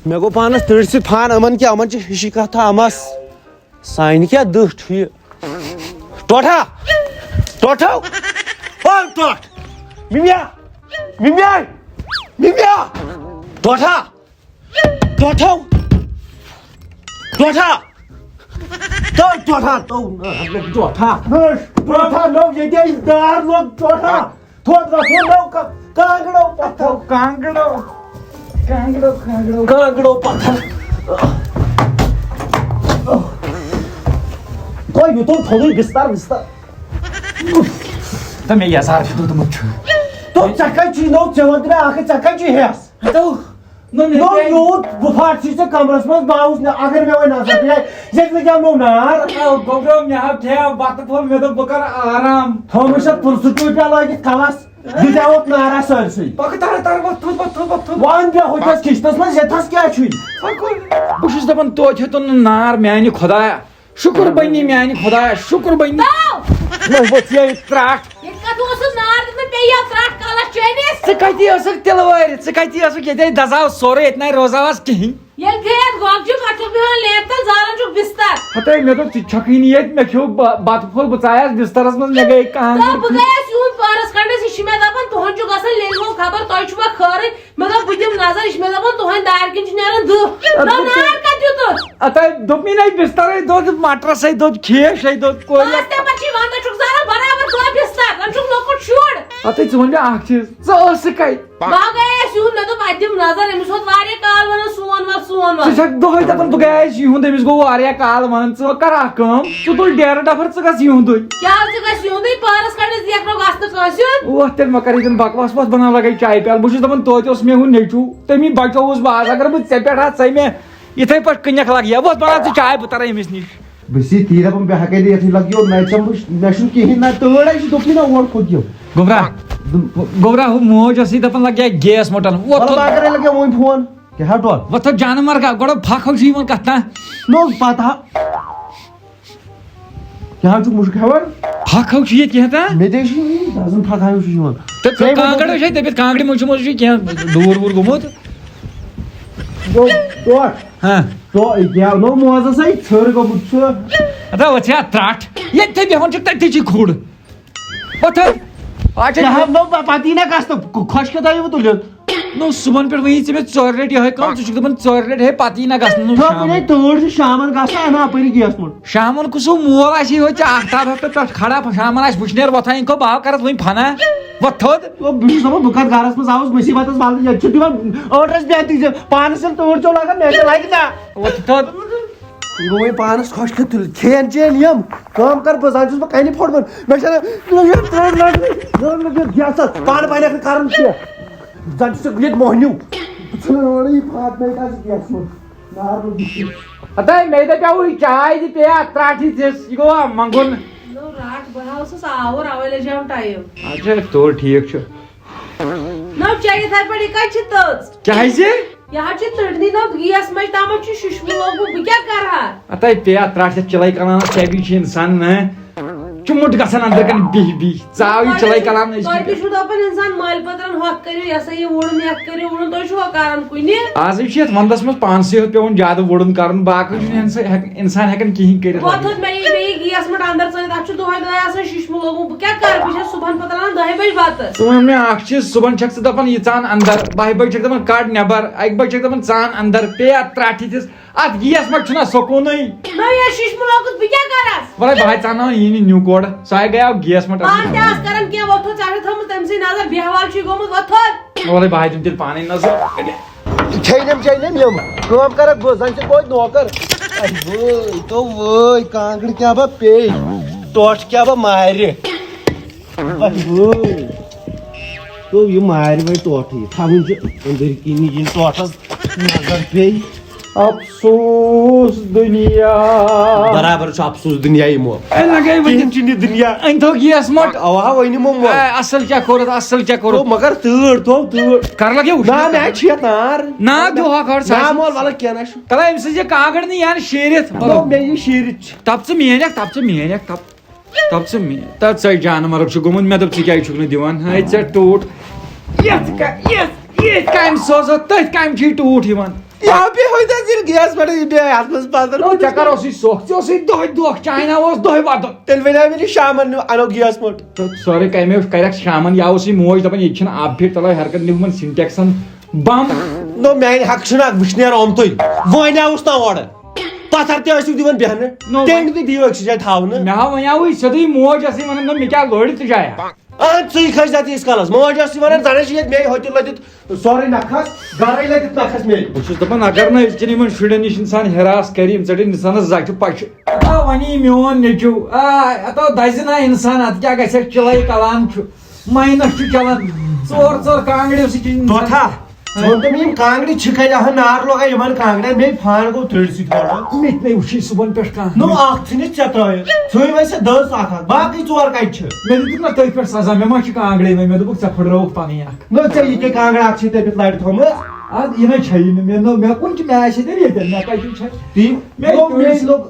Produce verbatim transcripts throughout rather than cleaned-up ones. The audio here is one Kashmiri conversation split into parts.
مےٚ گوٚو پانس تٔرۍ سۭتۍ فان، یِمن کیٛاہ، یِمن چھِ ہِشی کتھا، یِمس سانہِ کیٛاہ دٕہ چھُ یہِ؟ ٹوٹھا! ٹوٹھو! او ٹوٹھ! مِمیا! مِمیا! مِمیا! ٹوٹھا! ٹوٹھو! ٹوٹھا! تو ٹوٹھا! تو ٹوٹھا! ٹوٹھا! نو ییٚتہِ أسۍ دار لوٚگ ٹوٹھا! تھوٚد وۄتھُن نو کا-، کانٛگڑو پتھر۔ کانٛگڑو، کانٛگڑو، کانٛگڑو۔ کانٛگڑو پتھر۔ تۄہہِ دیُتوُ تھوٚدُے بستر وستر۔ تہٕ مےٚ یَزار چھُ دیُتمُت چھُ۔ تو ژےٚ کَتہِ چھُے نوٚو، ژےٚ وَن تہٕ مےٚ اکھ، ژےٚ کَتہِ چھُے ہٮ۪س؟ ہتو، نو مےٚ نوٚو کیٛازِ؟ یوٗت بُفاٹ چھُے ژےٚ کمرس منٛز، بہٕ آوُس نہٕ، اگر مےٚ وۄنۍ نظر پیٚیہِ ہا، ییٚتہِ لٔگۍ ہا نوٚو نار۔ ہتو، گوٚبرو، مےٚ ہا کھیٚیو بتہٕ پھوٚل، مےٚ دوٚپ بہٕ کرٕ آرام۔ تھوٚومُت چھا پٕلسہٕ ٹوپیا لٲگِتھ کلس؟ دِتیٛاوُتھ نارا سٲرسٕے۔ پکھ ترٕ ترٕ وۄتھ تھوٚد، وۄتھ تھوٚد، وۄتھ تھوٚد۔ وۄنۍ بیٚہہ ہُتھس کِچنس منٛز، ییٚتھس کیٛاہ چھُے؟ وۄنۍ گوٚو۔ بہٕ چھُس دپان توتہِ ہیوٚتُن نہٕ نار میانہِ خۄدایا۔ شُکر بنی میانہِ خۄدایا، شُکر بنی۔ تو! وۄنۍ ؤژھ یہِ ترٛٹھ۔ ییٚتہِ کتھ اوسُس نار دیُتمُت، پیٚیہِ یَتھ ترٛٹھ کلس چٲنِس۔ ژٕ کتی ٲسٕکھ تِلہٕ وٲرِتھ؟ ژٕ کتی ٲسٕکھ؟ ییٚتہِ دَزاو سورُے، ییٚتہِ نَے روزاوس کِہیٖنۍ۔ ییٚلہِ گٔیَتھ گۄگجہِ پٮ۪ٹھ چھُکھ بیٚہوان لیب تل، زالان چھُکھ بستر۔ ہتے مےٚ دوٚپ ژٕ تہِ چھکھٕے نہٕ ییٚتہِ، مےٚ کھیوٚو ب-، بتہٕ پھوٚل، بہٕ ژایاس بسترس منٛز، مےٚ گٔے کانٛگٕر۔ تہٕ بہٕ گٔیَس یِہُنٛد پہرس کھنٛڈس، یہِ چھِ مےٚ دپان تُہُنٛد چھُ گژھان لیٚلہِ وول خبر، تۄہہِ چھُوا خٲرٕے؟ مےٚ دوٚپ بہٕ دِمہٕ نظر، یہِ چھِ مےٚ دپان تُہنٛدِ دارِ کِنۍ چھِ نیران دٕہ۔ نہ نار کتہِ دیُتُتھ؟ اتے دوٚپمے نہ بسترے دوٚد، مٹرسے دوٚد، کھیشے دوٚد، کورِ۔ بس تمہِ پتہٕ چھِ یِوان، تۄہہِ چھُکھ زالان برابر دۄہ بستر، زن چھُکھ لۄکُٹ شُر۔ اتے ژٕ وَن مےٚ اکھ چیٖز، ژٕ ٲسٕکھ کتہِ؟ بہٕ ہا گٔیس یِہُنٛد، مےٚ دوٚپ اتہِ دِم نظر، أمِس اوس واریاہ کال ونان سون وَل، سون وَل۔ ژٕ چھکھ دۄہے دپان بہٕ گٔیس یِہُنٛد، أمِس گوٚو واریاہ کال ونان، ژٕ وۄنۍ کر اکھ کٲم، ژٕ تُل ڈیرٕ ڈفر، ژٕ گژھ یِہُنٛدُے۔ کیٛاہ ژٕ گژھ یِہُنٛدُے؟ پہرس کھنٛڈس دیکھ نہٕ گژھ نہٕ کٲنٛسہِ ہُنٛد۔ اوہ، تیٚلہِ مہ کر یہِ زن بکواس وکواس، بناو لگے چایہِ پیالہٕ۔ بہٕ چھُس دپان توتہِ اوس مےٚ ہُہ نیٚچوٗ، تٔمی بچووُس بہٕ آز۔ اگر بہٕ ژےٚ پٮ۪ٹھ آسہٕ، ژَے مےٚ یِتھَے پٲٹھۍ کٕنٮ۪کھ لگہِ ہا۔ وۄتھ بناو ژٕ چاے، بہٕ ترٕ أمِس نِش۔ بہٕ چھُس یی تی دپان، بہٕ ہٮ۪کَے نہٕ یَتھٕے لگہِ یور، نَتہٕ چھَم بہٕ، مےٚ چھُنہٕ کِہیٖنۍ نہ تۭر، اَسہِ چھِ دوٚپمُت نہ اور کھوٚت یہِ۔ گوٚبرا، گوٚبرا، ہُہ موج ٲسٕے دپان لگہِ ہا گیس مۄٹن۔ وۄتھ وَلہٕ تھوٚد، بہٕ کرے لگہِ وۄنۍ فون۔ کیٛاہ ہا ٹوٹھ؟ وۄتھ تھوٚد جانہٕ مرگا، گۄڈٕ پھکھ ہو چھُ یِوان کتھ تام۔ نو پتہٕ ہا۔ کیٛاہ حظ چھُکھ مُشُک ہٮ۪وان؟ پھکھ ہو چھُ ییٚتہِ کینٛہہ تام۔ مےٚ تہِ حظ چھُ یی دَزُن پھکھ ہو چھُ یِوان۔ تہٕ ژےٚ کانٛگٕر ووٚنُتھ۔ چھے دٔپِتھ، کانٛگرِ منٛز چھُ، منٛز چھُ کینٛہہ ڈوٗر ووٗر گوٚمُت۔ گوٚو ٹوٹھ۔ ہاں۔ ٹو-، یہِ کیٛاہ نوٚو موزَس ہے ژھٔر گوٚمُت چھُ۔ اَدا وۄتھ ژےٚ اَتھ ترٛٹھ۔ ییٚتہِ تھٔے بیٚہوان چھُکھ تَتہِ تہِ چھُے کھُڑ۔ وۄتھ تھوٚد۔ اچھا، کیٛاہ حظ نوٚو پ-، پَتہٕ یی نہ کَس تہٕ خۄش کھیوٚت ہٲیِو تُلِتھ۔ نو صُبحن پٮ۪ٹھ وَنی ژےٚ مےٚ ژورِ لَٹہِ یِہوٚے کٲم، ژٕ چھُکھ دَپان ژورِ لَٹہِ ہے پَتہٕ یی نہ گژھنہٕ نو تھوٚد شامَن۔ وَنے تۭر چھِ شامَن گژھان، اَنہٕ اَپٲری گیس مٔٹ۔ شامَن کُس ہیوٗ مول آسہِ یِہوٚے ژےٚ آفتاب ہٮ۪تھ تہٕ پٮ۪ٹھ کھڑا شامَن آسہِ وٕشنیر وۄتھان، یِم کھو بہٕ ہا کَرَتھ وٕنۍ فَنا۔ وۄتھ تھوٚد۔ او، بہٕ چھُس دَپان بہٕ کَتھ گَرَس منٛز آوُس مُصیٖبتَس وَلہٕ، ییٚتہِ چھُ دِوان ٲٹھ رَژھ بیٚہتٕے زِ پانَس ییٚلہِ تۭر چھو لَگان مےٚ تہِ لَگہِ نہ۔ وۄتھ تھوٚد۔ یہِ گوٚو وۄنۍ پانَس خۄش کھیوٚت تُلِتھ۔ کھٮ۪ن چٮ۪ن یِم کٲم کَر بہٕ، زَن چھُس بہٕ کَنہِ پھوٚٹمُت۔ مےٚ چھَنہٕ گیسَس پانہٕ بَنٮ۪کھ نہٕ کَرُن کینٛہہ۔ زَن چھُس ییٚتہِ موہنیوٗ۔ بہٕ ژھٕنہٕ وَنان یہِ فاطمہ ییٚتہِ آسہِ گیس منٛز۔ نار لوٚگ یہِ۔ ہَتاے مےٚ دَپیٛاوُے چاے دِ پیٚیا ترٛٹھ یہِ دِس، یہِ گوٚوا منٛگُن۔ نو رَٹھ، بہٕ ہا ٲسٕس آوُر، اَوَے لٔجاو ٹایم۔ اچھا، تو ٹھیٖک چھُ۔ نو چاے یِتھَے پٲٹھۍ، یہِ کَتہِ چھِ تٔژ؟ کیٛازِ؟ یہِ حظ چھِ تٔڑنی نہ گیس مَنٛز، تَمَتھ چھُ شِشمہٕ لوگمُت، بہٕ کیٛاہ کَرٕ ہا؟ ہتا پیٚیا ترٛٹھ یَتھ چِلَے کَلانَس، ژےٚ بیٚیہِ چھِ اِنسان نہ چُمُٹ گژھان أنٛدرٕ کَنہِ بِہِتھ بِہِتھ، ژاو یہِ تۄہہِ چِلَے تہِ، کَلان أسۍ تۄہہِ تہِ چھُو دَپان اِنسان مٲلۍ پٔترَن ہۄتھ کٔرِو، یہِ ہسا یہِ وُڑُن، یَتھ کٔرِو وُڑُن، تُہۍ چھُوا کَران کُنہِ؟ آزٕے چھِ یَتھ وَنٛدَس منٛز پانسٕے یوت پٮ۪وان زیادٕ وُڑُن کَرُن، باقٕے چھُنہٕ اِنسان ہٮ۪ک-، اِنسان ہٮ۪کان کِہیٖنۍ کٔرِتھ وۄتھ وۄنۍ۔ وۄتھ مےٚ یی، مےٚ یی گیس مٔٹ اَنٛدر ژٲنِتھ، اَتھ چھُ دۄہَے دۄہَے آسان شِشمہٕ لوگمُت، بہٕ کیٛاہ کَرٕ؟ بہٕ چھَس صُبحَن پَتہٕ رَنان دَہہِ بَجہِ بَتہٕ۔ ژٕ وَن مےٚ اَکھ چیٖز، صُبحَن چھَکھ ژٕ دَپان یہِ ژان اَنٛدر، بَہہِ بَجہِ چھَکھ دَپان کَڑ نٮ۪بَر، اَکہِ بَجہِ چھَکھ دَپان ژان اَنٛدر، پیٚیا ترٛٹھ یِتھِس، اَتھ گیس مٔٹ چھُنہ سکوٗنٕے۔ نہ، یہِ شِشمہٕ لوگُس، بہٕ کیٛاہ کَرَس؟ وَلَے بَہہِ ژاناوان یی نہٕ نیوٗ کورٕ، سۄ ہاے گٔیاو گیس مٔٹ پانہٕ تہِ آس کَران کینٛہہ، وۄتھ تھوٚد، ژےٚ چھَکھ تھٲومٕژ تٔمۍ سٕے نظر، بیٚہوان چھُے گوٚمُت، وۄتھ تھوٚد۔ وَلَے بہٕ ہا دِمہٕ تیٚلہِ پانَے نظر۔ کھیٚیہِ نٮ۪م چیٚیہِ نٮ۪م یِم۔ کٲم کَرَکھ بہٕ، زَن چھِ توتہِ نوکَر۔ اَے وٲے تو وٲے، کانٛگٕر کیٛاہ بہ پیٚیہِ، ٹۄٹھ کیٛاہ بہ مارِ۔ اَے وٲے۔ تو یہِ مارِ وۄنۍ ٹۄٹھٕے۔ تھاوٕنۍ چھِ أنٛدٕرۍ کِنی یِم ٹۄٹھَس نظر پیٚیہِ۔ افسوس دُنیا۔ برابر چھُ افسوس دُنیا یِمو۔ اے، لگے وۄنۍ۔ کِہیٖنۍ چھُنہٕ یہِ دُنیا۔ أنۍ تھوٚو گیس مۄٹ۔ اوا، وۄنۍ نِمو مۄٹ۔ اے، اصل کیٛاہ کوٚرُتھ، اصل کیٛاہ کوٚرُتھ۔ تو مگر تۭر، تو تۭر۔ کر لگے وٕچھنہِ۔ نہ، مےٚ چھِ یَتھ نار۔ نہ، دِہا کھٲر سا۔ نہ، مول، وَلہٕ کینٛہہ نہ چھُ۔ تَلے أمۍ سٕنٛز یہِ کانٛگٕر نہٕ یَن شیٖرِتھ۔ نہ، مےٚ یہِ شیٖرِتھ چھِ۔ تَپ ژٕ میٛٲنۍ اکھ، تَپ ژٕ میٛٲنۍ اکھ، تَپ۔ تَپ ژٕ مےٚ، تَتھ ژَے جانہٕ مرگ چھُ گوٚمُت، مےٚ دوٚپ، ژٕ کیٛازِ چھُکھ نہٕ دِوان؟ ہے، ژےٚ ٹوٗٹھ۔ یَتھ کا-، یَتھ، یِتھ کامہِ سوزو، تٔتھۍ کامہِ چھُے ٹوٗٹھ یِوان۔ یا بیٚیہِ ہوٚتہِ حظ ییٚلہِ گیس پٮ۪ٹھ یہِ بیٚیہِ اَتھ منٛز پَتہٕ۔ نو، ژےٚ کَر اوسُے سۄکھ؟ ژےٚ اوسُے دۄہَے دۄکھ، چاینا اوس دۄہَے وَدُن۔ تیٚلہِ وَنیٛاو مےٚ یہِ شامَن نیُن، اَنو گیس مٔٹ۔ تہٕ سورُے کَمہِ اوس کَرٮ۪کھ شامَن؟ یا اوسُے موج دَپان، ییٚتہِ چھِنہٕ آب پھِر تَلٲے، ہَر کانٛہہ نِمہٕ سِنٹٮ۪کسَن بَم۔ نو، میٛانہِ حقہٕ چھُنہٕ اَکھ وٕشنیر آمتُے۔ وۄنۍ آوُس نا اورٕ۔ پَتھر تہِ ٲسِو دِوان بیٚہنہٕ۔ نو، ٹٮ۪نٛٹ تہِ دِیِو أکسٕے جایہِ تھاونہٕ۔ مےٚ ہا وَنیٛاوُے سیوٚدُے، موج ٲسٕے وَنان، نہ، مےٚ کیٛاہ لورِ ژٕ جایہ؟ اہن، ژٕے کھٔسۍ زِ تیٖتِس کالس۔ موج ٲس یہِ وَنان، زَن چھِ ییٚتہِ مے ہوٚتہِ لٔدِتھ سورُے نَکھَس، گَرَے لٔدِتھ نَکھَس مے۔ بہٕ چھُس دَپان، اگر نہٕ أزکٮ۪ن یِمَن شُرٮ۪ن نِش اِنسان ہِراس کَرِ، یِم ژَٹن اِنسانَس زَچھِ پَچہِ۔ اَتا وَنہِ یہِ میون نیٚچوٗ، آ، اَتا دَزِ نا اِنسان، اَتھ کیٛاہ گژھِ، اَتھ چِلَے کَلان چھُ، ماینَس چھُ چَلان، ژور ژور کانٛگٕرِ سۭتۍ چھُ اِنسان۔ توتھا، ژٕ وَن تہٕ مےٚ، یِم کانٛگرِ چھِ کَتہِ؟ اَہَن، نار لوگا یِمَن کانٛگرٮ۪ن، مے فان گوٚو تٔرۍ سۭتۍ کَرُن۔ مےٚ تہِ نے وٕچھُے صُبحَن پٮ۪ٹھ کانٛہہ۔ نو، اَکھ ژھٕنِتھ ژےٚ ترٛٲیِتھ، ژھٕنۍ وۄنۍ سۄ دٔز اَکھ اَکھ، باقٕے ژور کَتہِ چھِ؟ مےٚ دیُتُکھ نہ تٔتھۍ پٮ۪ٹھ سزا، مےٚ ما چھِ کانٛگرے وۄنۍ، مےٚ دوٚپُکھ، "ژےٚ پھٕٹرٲوٕکھ پَنٕنۍ اَکھ۔" نہ، ژےٚ یہِ کیٛاہ کانٛگٕر اَکھ چھے تٔمِس لَرِ تھٲومٕژ؟ اَدٕ یہِ نَے چھَیی نہٕ، مےٚ نہ، مےٚ کُن چھِ، مےٚ آسہِ تیٚلہِ ییٚتٮ۪ن، مےٚ کَتہِ چھُ چھَے؟ تی مےٚ نو، مےٚ تُلِس۔ لوٚگ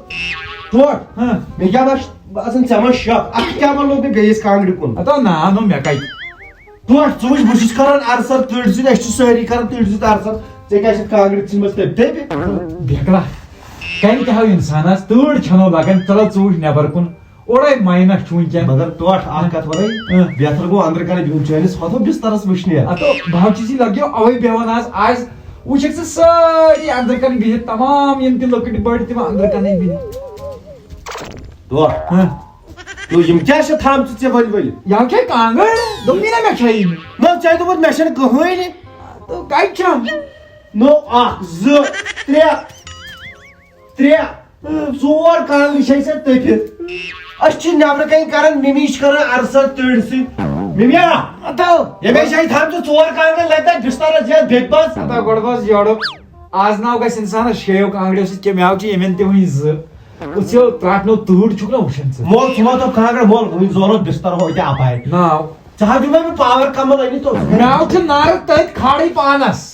ٹوٹھ۔ ہاں۔ مےٚ کیٛاہ باسہِ، باسان ژےٚ ما شَکھ، اَتھ کیٛاہ ما لوٚگ مےٚ بیٚیِس کانٛگرِ کُن؟ ہَتو نا، نو مےٚ کَتہِ۔ ٹوٹھ، ژٕ وٕچھ، بہٕ چھُس کَران عرض تٔڑۍ سۭتۍ، أسۍ چھِ سٲری کَران تٔڑۍ سۭتۍ عرض، ژےٚ کیٛاہ چھَتھ کانٛگرِ ژھٕنمٕژ تٔپۍ تٔپۍ؟ بیکلا، کَنہِ تہِ ہاو اِنسانَس، تۭر چھَنو لَگان، ژَلو ژٕ وٕچھ نٮ۪بَر کُن۔ اورے ماینس چھُ وٕنکیٚن۔ مگر ٹوٹھ اکھ کتھ ونے، اۭں۔ بہتر گوٚو اندرٕ کنہِ بِہُن چٲنِس ہۄتھو بسترس وٕشنیر۔ ہتو بہٕ چھُس یہِ لگیو اوے بیہوان آز، آز وٕچھکھ ژٕ سٲری اندرٕ کنہِ بِہِتھ، تمام یِم تہِ لۄکٕٹۍ بٔڑۍ تِم اندرٕ کنہِ بِہِتھ۔ ٹوٹھ۔ ہاں۔ تو یِم کیٛاہ چھِ تھامژٕ ژےٚ ؤلۍ ؤلۍ؟ یہِ چھے کانٛگٕر، دوٚپمَے نا مےٚ چھے نہٕ۔ نہ ژےٚ دوٚپُتھ مےٚ چھَنہٕ کٕہٕنۍ۔ تہٕ کَتہِ چھَم؟ نو اکھ، زٕ، ترٛےٚ۔ ترٛےٚ، ژور کانٛگرِ چھے ژےٚ تٔپِتھ۔ أسۍ چھِ نٮ۪برٕ کنہِ کران، مِمی چھِ کران عرض تٔڑۍ سۭتۍ۔ مِمیا، ہتو۔ ییٚمے جایہِ تھاو ژٕ ژور کانٛگرِ، لگہِ تتھ بسترس یتھ بیٚکہِ پاس۔ ہتا گۄڈٕ بوز یورُک۔ آز ناو گژھِ انسانس شیو کانٛگریو سۭتۍ کیٚمۍ آو چھِ ییٚمٮ۪ن تہِ وٕنہِ زٕ۔ أژیو ترٛٹھ نو تۭر چھُکھ نہ وٕچھان ژٕ۔ مول، ژٕ ووت کانٛگرِ، مول، وٕنہِ زورو بستر ہوتہِ اپارِ۔ ناو۔ ژٕ ہا دیُت مےٚ پاور کمل أنِتھ اوس۔ مےٚ آو چھِ نارٕ تٔتھۍ کھالٕے پانس۔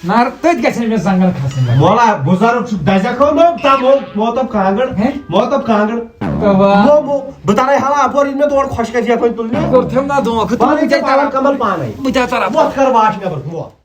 نار تٔتھۍ گژھِ مےٚ زنٛگن کھسٕنۍ۔ مولا بُزرگ چھُ دزکھو نو، تا مو-، موتب کانٛگٕر۔ ہے؟ موتب کانٛگٕر۔ تہٕ وا؟ مو-، مو-، بہٕ ترے حالا اپور، یہِ مےٚ تور خۄش کھسہِ یتھ وۄنۍ تُلنہِ۔ کوٚر تھم نا دھونٛکھٕ، پانے بہٕ ژےٚ کیٛاہ پاور کرٕ؟ کمل پانے۔ بہٕ کیٛاہ کرٕ؟ وۄتھ کر واش نٮ۪بر، وۄتھ۔